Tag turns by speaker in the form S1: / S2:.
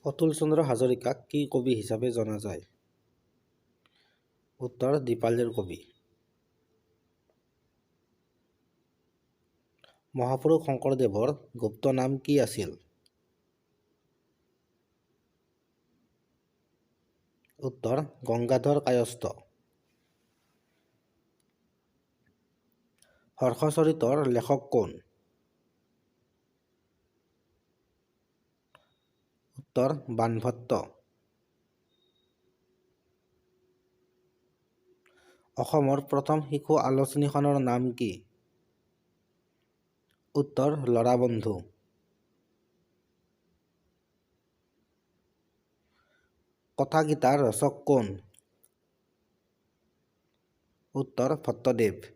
S1: অতুল চন্দ্ৰ হাজৰিকাক কি কবি হিচাপে জনা যায়? উত্তৰ দীপালীৰ কবি। মহাপুৰুষ শংকৰদেৱৰ গুপ্ত নাম কি আছিল? উত্তৰ গংগাধৰ কায়স্থ। হৰ্ষচৰিতৰ লেখক কোন? উত্তৰ বাণভট্ট। অসমৰ প্ৰথম শিশু আলোচনীখনৰ নাম কি? উত্তৰ ল'ৰাবন্ধু। কথাগীতাৰ ৰচক কোন? উত্তৰ ভট্টদেৱ।